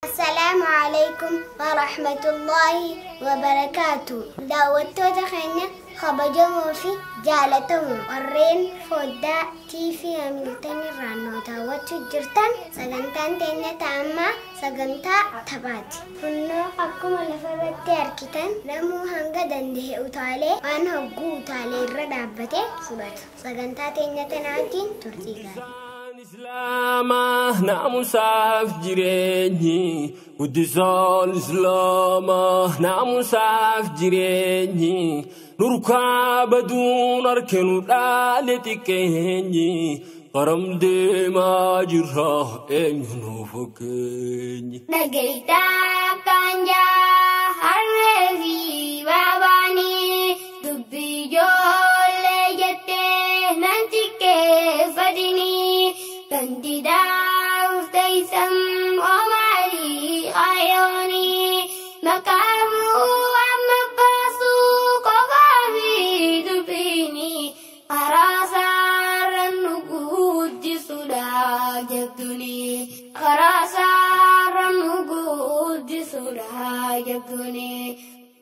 Assalaamu alaikum warahmatullaahi wabarakaatu. Daawwattoota keenya kabajamoo fi jaalatamoo warreen foddaa TV Hamilton irraa nu daawwachuu jirtan, sagantaan teenya ta'ammaa sagantaa taphaati. Kunnoo akkuma lafarratti argitan, namuu hanga danda'e utaalee waan hogguu utaalee irra dhaabbatee fudhata. Sagantaa teenya tanaatiin turtii gaarii. Islaamaa naamusaaf jireenyi, guddisaan Islaamaa naamusaaf jireenyi, nurkaa baduun harkinu dhaale xiqqeenyi, karam deemaa jirra, eenyu nu fakkeenyi. Dhageettaa kanjaa harree fi baabaanii dubbii ijoollee jettee nan xiqqeeffatinii gandidaa urteessam omaalii kayoonii maqaamuu amma baasuu qofaa fi dubbiinii karaa saaraan nu guddisuudha jabduuni, karaa saaraan nu guddisuudha jabduuni.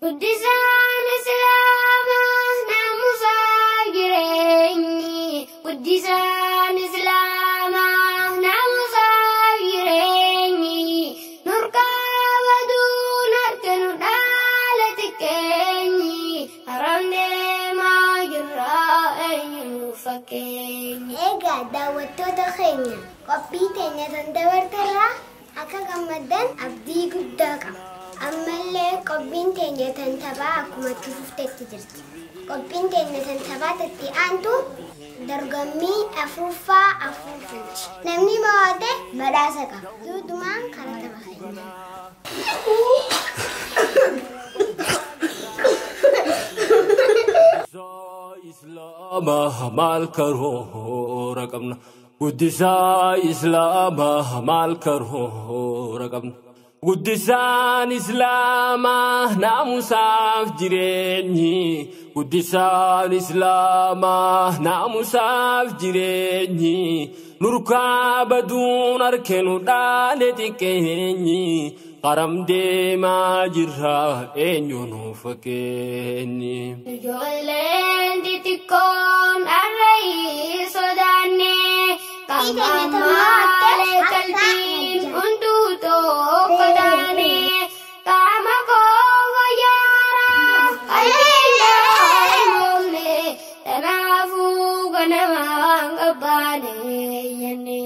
Guddisaan Islaamaa naamusaa jireenyi, guddisaan Islaamaa naamusaa jireenyi, nurkaa baduun harkinu dhaala xiqqeenyi, haram deemaa jirra, eenyu nu fakkeenyi. Egaa daawwattoota keenya, qophii teenya tan dabarterraa akka gammaddan abdii guddaa qaba. Ammallee qophiin teenya tan taphaa akkuma itti fuftetti jirti. Qophiin teenya tan taphaa itti aantu dorgommii afuuffaa afuufuuti. Namni mo'ate badhaasa qaba. Duudumaan karaa tapha keenya. Islaamaa maal karoora qabna? Guddisaa Islaamaa maal karoora qabna? Guddisaan Islaamaa naamusaaf jireenyi. Guddisaan Islaamaa naamusaaf jireenyi. Nurkaa baduun harkinu dhaale xiqqeenyi. Karam deemaa jirra, eenyu nu fakkeenyi. Ijoolleen xixiqqoon harree sodaanne kan ammaalee qalbiin hunduu tokko taane, qaama koo fayyaara qalbii daa'imoomne, kanaafuu ganamaan qabbaane jenne.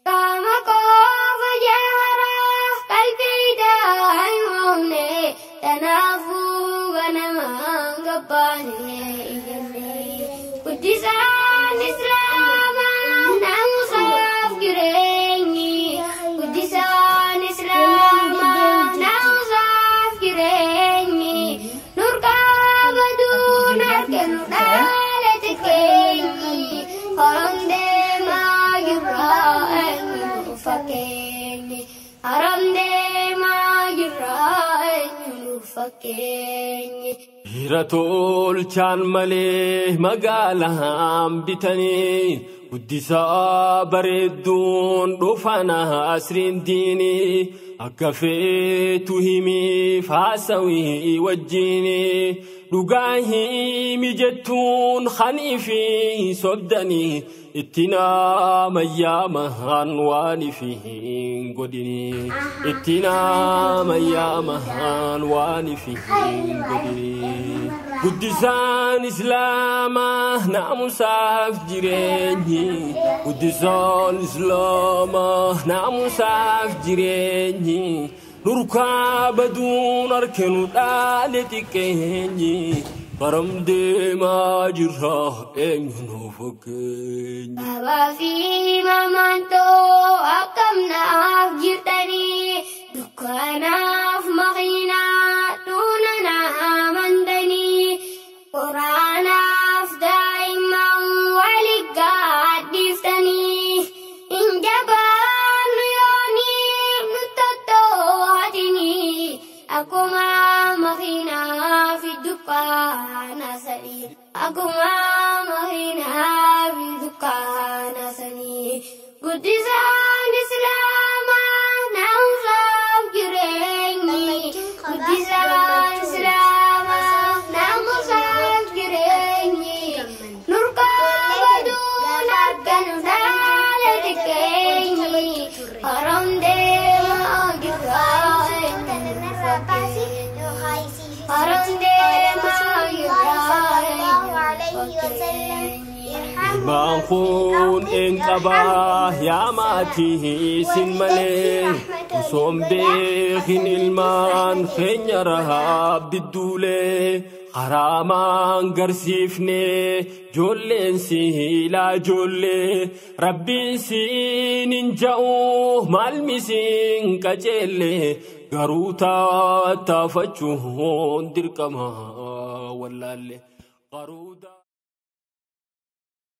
Qaama koo fayyaara qalbii daa'imoomne, kanaafuu ganamaan qabbaane jenne. Guddisaan Islaamaa naamusaaf jireenyi. Guddisaan Islaamaa naamusaaf jireenyi. Nurkaa baduun harkinu dhaala xiqqeenyi. Haram deemaa jirra, eenyu nu fakkeenyi. Haram deemaa jirra, eenyu nu fakkeenyi. Hira tolchaan malee magaalaan bitanii, guddisaa bareedduun dhufana asriin diinii, akka feetu himiif haasawii wajjinii, dhugaa himi jettuun hanii fi sobdanii, itti naamayyaamaan waan ifi hin godhinii, itti naamayyaamaan waan ifi hin godhinii. Guddisaan Islaamaa naamusaaf jireenyi. Guddisaan Islaamaa naamusaaf jireenyi. Nurkaa baduun harkinu dhaale xiqqeenyi. Karam deemaa jirra, eenyu nu fakkeenyi. Babaa fi mamaan too akkam naaf jirtanii, dukkaanaaf makiinaa dhuuna naa mandanii, quraanaaf daa'imman wali gaadhiiftanii, hin jabaannu yoonii nu tottootinii, akkuma makiinaa fi dukkaana sadii, akkuma makiinaa fi dukkaana sadii. Guddisaan Islaamaa naamusaaf وسلم. Ilmaan kun een qabaa yaa maatii isin malee osoon beekin ilmaan keenya raabdidduulee haraamaan garsiifne joolleen siilaa joollee rabbiin siin hin ja'u maalmisiin qajeelle garuu tattaafachuun dirqama wallaalle.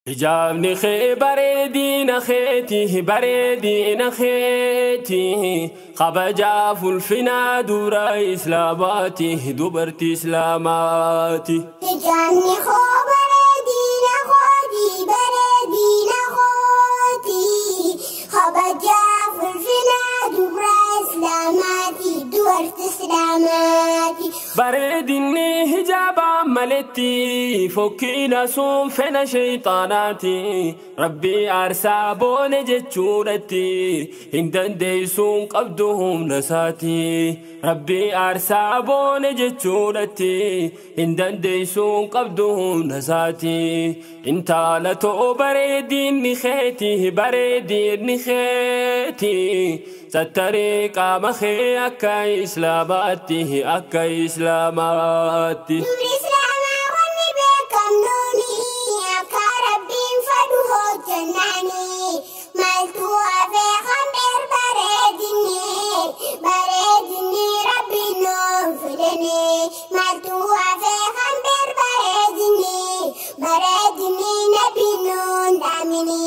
Hijaabni kee bareedina keeti bareedina keeti kabajaaf ulfinaa dura islaamaati dubartii islaamaati. Hijaabni koo bareedina kooti bareedina kooti kabajaaf ulfinaa dura islaamaati dubartii islaamaati. Bareedinni hijaabaa maletti fokkina sun fena shayxaanaati rabbii aarsaa boone jechuudhatti hin dandeessuun qabdu humna isaati rabbii aarsaa boone jechuudhatti hin dandeessuun qabdu humna isaati intala too bareedinni keeti bareedinni keeti sattaree qaama kee akka islaamaatti akka islaamaatti. Dubri islaamaa wanni beekamnuuni akka rabbiin fadhu hojjennaani maaltu hafee hambir bareedinni bareedinni rabbiin nuuf fidani maaltu hafee hambir bareedinni bareedinni nabiin nuun dhaamini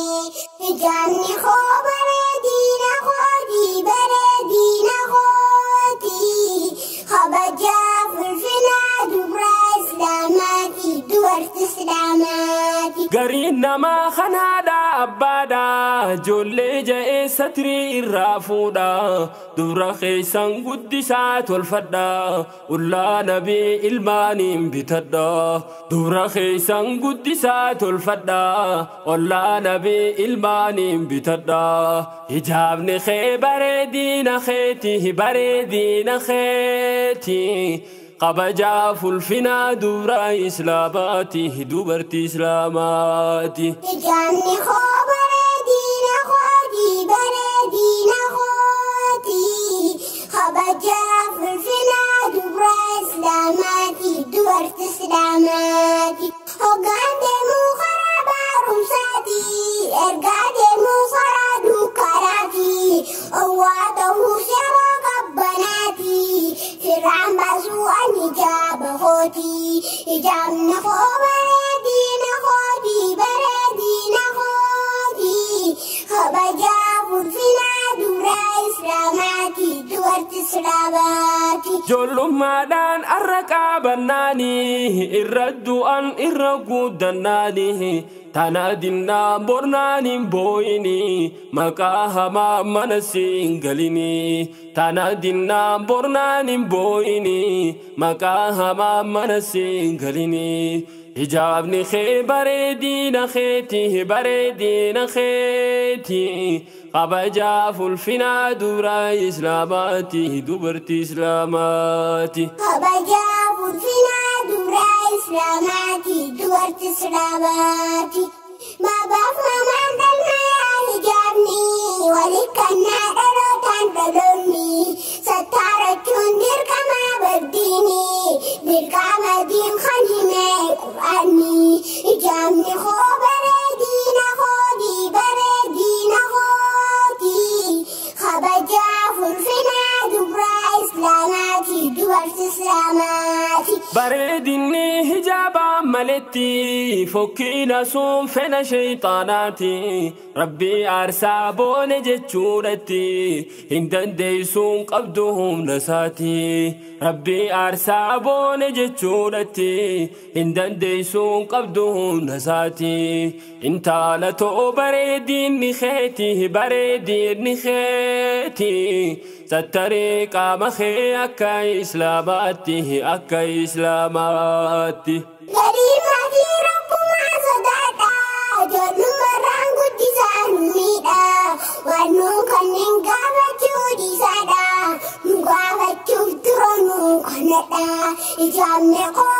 hijaabni koo bareedina kooti bareedina kooti kabajaaf ulfinaa dubra islaamaati dubartii islaamaati. Gariin namaa kanaadha abbaadha ijoollee ja'ee satrii irraa fuudha dubra keessan guddisaa tolfadha ullaa nabii ilmaaniin bitadha dubra keessan guddisaa tolfadha ollaa nabii ilmaaniin bitadha hijaabni kee bareedina keeti bareedina keeti. Kabajaaf ulfinaa dubra islaamaati dubartii islaamaati. Hijaabni koo bareedina kooti bareedina kooti kabajaaf ulfinaa dubra islaamaati dubartii islaamaati. Hoggaan deemuu karaa barumsaati ergaa deemuu karaa dukkanaati owwaa ta'uu yeroo qabbanaati firraan baasuu ani hijaaba kooti hijaabni koo bareedina kooti bareedina kooti kabajaaf ulfinaa dubra islaamaati dubartii islaamaati. Ijoollummaadhaan arra qabannaanii irra du'an irra guddannaanii tana dinnaa bornaan hin boo'inii maqaa hamaa mana siin galinii tana dinnaa bornaan hin boo'inii maqaa hamaa mana siin galinii hijaabni kee bareedina keeti bareedina keeti kabajaaf ulfinaa dura islaamaati dubartii islaamaati. Kabajaaf ulfinaa dubra islaamaati dubartii islaamaati. Babaaf mamaan dhalmayaa hijaabni walikkannaa dhalootaan dhaloonni sattaarachuun dirqama baddiini dirqama diin kan hime qur'aanni hijaabni koo bareedina kooti bareedina kooti kabajaaf ulfinaa dubra islaamaati dubartii islaamaati. Bareedinni hijaabaa maletti fokkina sun fena shayxaanaati rabbii aarsaa boone jechuudhatti hin dandeessuun qabdu humna isaati rabbii aarsaa boone jechuudhatti hin dandeessuun qabdu humna isaati intala too bareedinni keeti bareedinni keeti sattaree qaama kee akka islaamaatti akka islaamaatti. Garii maatii rakkumaa sodaadha ijoollummaarraan guddisaa nu miidha waan nu kanneen gaafachuu dhiisaadha nu gaafachuuf dura nu kanadha hijaabni koo